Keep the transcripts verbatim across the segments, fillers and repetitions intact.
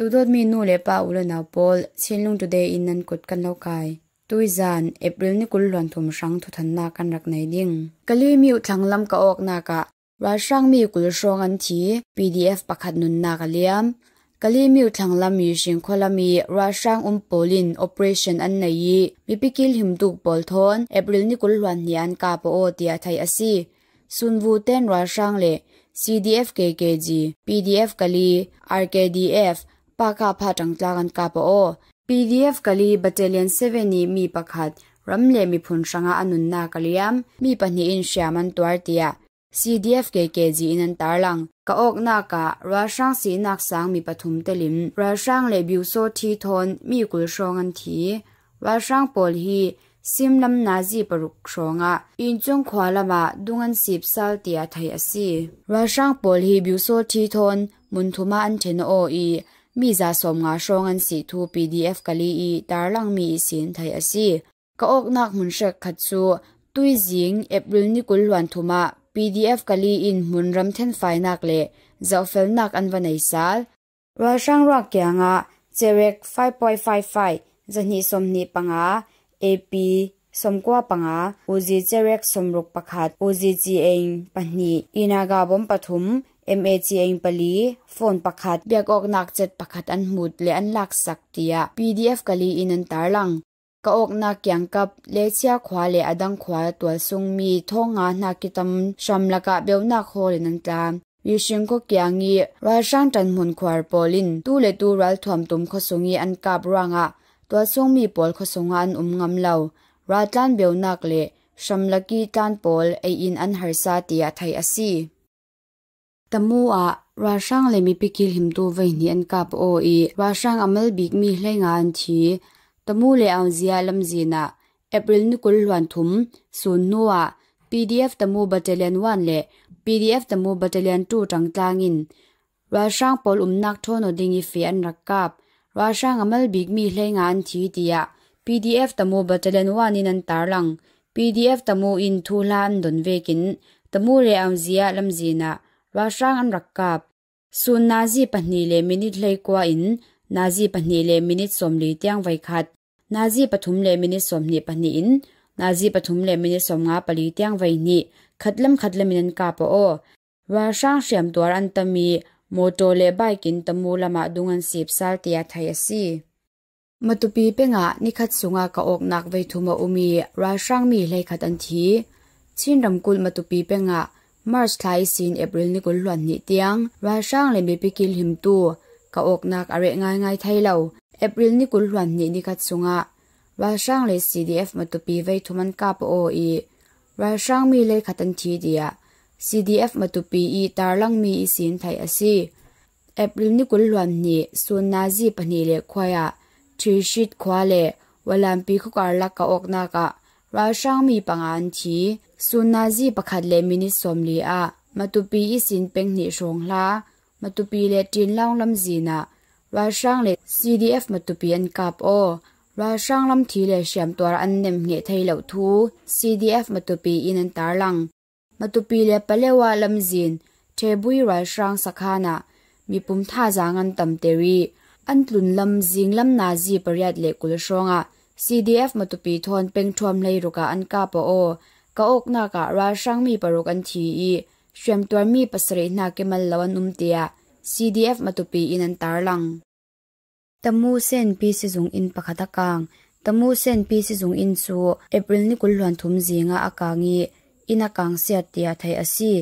Tuzawtmi nu le pa u le nau pawl, Chinlung Today in nan kut kan lo kai. Tuizan, April ni kul hluan thum hrang thuthanna kan rak nei ding. Kalaymyo thlang lam ka awknak ah ralhrang mi kul hrawng an thi, P D F pakhat nunnak a liam. Kalaymyo thlang lam Yishing khualami ralhrang um pawlin operation an nei i, mipi kil himtuk pawl thawn April ni kul hluan hnih an kap aw, tiah theih a si. Sunvu ten ralhrang le C D F K K G, P D F Kali, R K D F, Pakapha tangtlang an kap aw. P D F Kali Battalion seven i mi pakhat ram le miphun hrangah a nunnak a liam, mi pahnih in hriam an tuar, tiah C D F K K G in an tarlang. Ka awknak ah ralhrang sihnak sang mi pathum telim, ralhrang le Byusaw thi thawn mi kul hrawng an thi. Ralhrang pawl hi Sim lam nazi paruk hrawngah Inchung khua lamah dung an sip sal, tiah theih a si. Ralhrang pawl hi Byusaw thi thawn mun thumah an ṭhen aw i, mi za sawmnga hrawng an sih thu P D F Kali i tarlang mi ihsin theih a si. Ka awknak hmun hrekkhat cu tuizing April ni kul hluan thumah P D F Kali in hmun ram thenfainak le zohfelnak an va nei sal. Ralhrang ruak kiangah Cherek five point five five, zahnih sawmhnih panga, A P sawmkua panga, Uzi Cherek sawmruk pakhat, Uzi Chieng pahnih, Inaga bom pathum, M A Chieng pali, phone pakhat, biakawknak cet pakhat an hmut le an laksak, tiah P D F Kali in an tarlang. Ka awknak kiangkap Lechia khua le a dang khua tualsungmi thawng nga hna kitam hram lakah beunak hawl in an tlan. Yishing khua kiang i ralhrang ṭanhmun khuar pawl in tu le tu ralthuam tum khuasung i an kap ruangah tualsungmi pawl khuasungah an um ngam lo. Raltlan beunak le hramlak i tlan pawl ei in an harsa, tiah theih a si. Tamu ah ralhrang le mipi kil himtu veihnih an kap aw i, ralhrang a mal bikmi hleinga an thi. Tamu le Auzia lamzin ah April ni kul hluan thum sun hnuah P D F Tamu Battalion one le P D F Tamu Battalion two ṭangtlang in ralhrang pawl umnak ṭhawn aw ding i feh an rak kap. Ralhrang a mal bikmi hleinga an thi, tiah P D F Tamu Battalion one in an tarlang. P D F Tamu in thuhla an don vekin Tamu le Auzia lamzin ah ralhrang an rak kap. Sun nazi pahnih le minit hleikua in nazi pahnih le minit sawmli tiang veikhat, nazi pathum le minit sawmhnih pahnih in nazi pathum le minit sawmnga pali tiang veihnih, khatlam khatlam in an kap aw. Ralhrang hriamtuar an tam i, mawtaw le bike in Tamu lamah dung an sip sal, tiah theih a si. Matupi pengah nikhat sungah ka awknak vei thum a um i, ralhrang mi hleikhat an thi. Chin ramkulh Matupi pengah March thla ihsin April ni kul hluan hnih tiang ralhrang le mipi kil himtu ka awknak a reh ngaingai thei lo. April ni kul hluan hnih nikhat sungah ralhrang le C D F Matupi vei thum an kap aw i, ralhrang mi hleikhat an thi, tiah C D F Matupi i tarlang mi ihsin theih a si. April ni kul hluan hnih sun nazi pahnih le khuai ah Thirshit khua le Walampi khuakar lak ka awknak ah ralhrang mi panga an thi. Sun nazi pakhat le minit sawmli ah Matupi ihsin peng hnih hrawng hla, Matupi le Tinlaung lamzin ah ralhrang le C D F Matupi an kap aw. Ralhrang lam thi le hriamtuar an nem hneh thei lo thu C D F Matupi in an tarlang. Matupi le Palewa lamzin Thebui ralhrang sakhan ah mipum thazang an tamter i, an tlun lam zinglam nazi pariat le kul hrawngah C D F Matupi thawn pengthuam hleiruk ah an kap aw. Ka awknak ah ralhrang mi paruk an thi i, hriamtuarmi pasarih hna kimal lo an um, tiah C D F Matupi in an tarlang. Tamu Senpi sizung inn pakhat a kang. Tamu Senpi sizung inn cu April ni kul hluan thum zingah a kang i, inn a kang siat, tiah theih a si.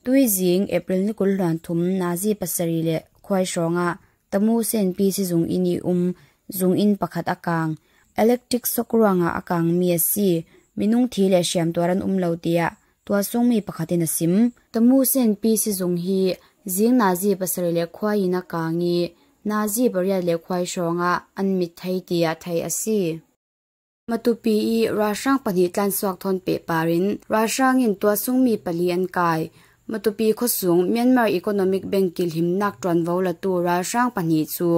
Tuizing April ni kul hluan thum nazi pasarih le khuai hrawngah Tamu Senpi sizung inn i um zung inn pakhat a kang. Electric shock ruangah a kang mi a si. Minung thi le hriamtuar an um lo, tiah tualsungmi pakhat in a sim. Tamu Senpi sizung hi zing nazi pasarih le khuai in a kang i, nazi pariat le khuai hrawngah an mit thei, tiah theih a si. Matupi i ralhrang pahnih tlansuak thawn pehpar in ralhrang in tualsungmi pali an kai. Matupi khuasung Myanmar Economic Bank kilhimnak ṭuanvo latu ralhrang pahnih cu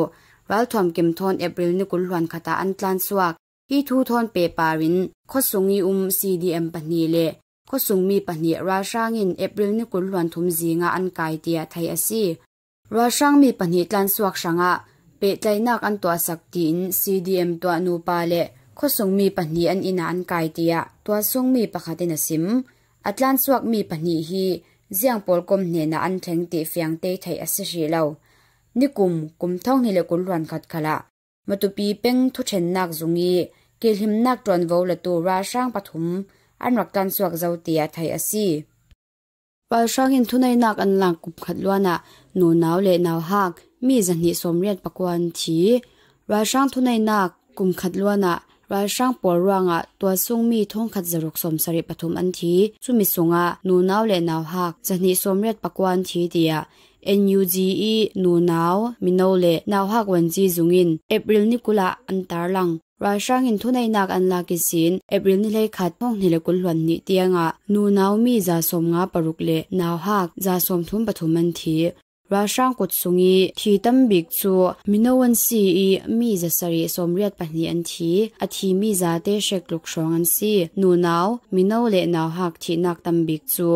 ralthuam kim thawn April ni kul hluan khat ah an tlansuak. Hi thu thawn pehpar in khuasung i um C D M pahnih le khuasungmi pahnih ralhrang in April ni kul hluan thum zingah an kai, tiah theih a si. Ralhrang mi pahnih tlansuak hrangah P pehtlaihnak an tuahsak tiin C D M tuah nupa le khuasung mi pahnih an inn ah an kai, tiah tualsung mi pakhat in a sim. A tlansuak mi pahnih hi ziang pawlkom hnenah an thleng tih fiang tei theih a si hrih lo. Nikum, kum thawng hnih le kul hluan khat khalah Matupi peng thuṭhennak zung i kehlimnak ṭuanvo latu ralhrang pathum an rak tlansuak zo, tiah theih a si. Ralhrang in thuneihnak an lak kum khat luanah nunau le nauhak mi zahnih sawmriat pakua an thi. Ralhrang thuneihnak kum khat luanah ralhrang pawl ruangah tualsung mi thawngkhat zaruk sawmsarih pathum an thi. Cumi sungah nunau le nauhak zahnih sawmriat pakua an thi, tiah N U G i nunau, mino le nauhak vuanci zung in April ni kul ah an tarlang. Ralhrang in thuneihnak an lak ihsin April ni hleikhat, thawng hnih le kul hluan hnih tiangah nunau mi za sawmnga paruk le nauhak za sawmthum pathum an thi. Ralhrang kut sung i thi tam bik cu mino an si i mi zasarih sawmriat pahnih an thi. A thimi zate hrekluk hrawng an si. Nunau, mino le nauhak thihnak tam bik cu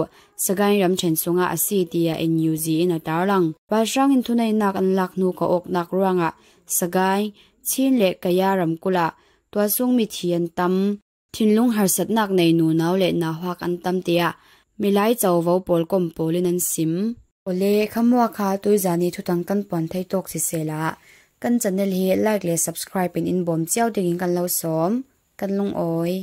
Sagaing ramṭhen sungah a si, tiah N U G in a tarlang. Ralhrang in thuneihnak an lak hnu kawh awknak ruangah Sagaing, Chin le Kaya ramkulh ah tualsung mi thi an tam. Thinlung harsatnak nei nunau le nauhak an tam, tiah milai covo pawlkom pawl in an sim. Awle, khamua kha tuizani thutang kan puan thei tawk sisehla, kan channel hi like le subscribe in in bawm cio dingin kan lo sawm. Kan lungawi.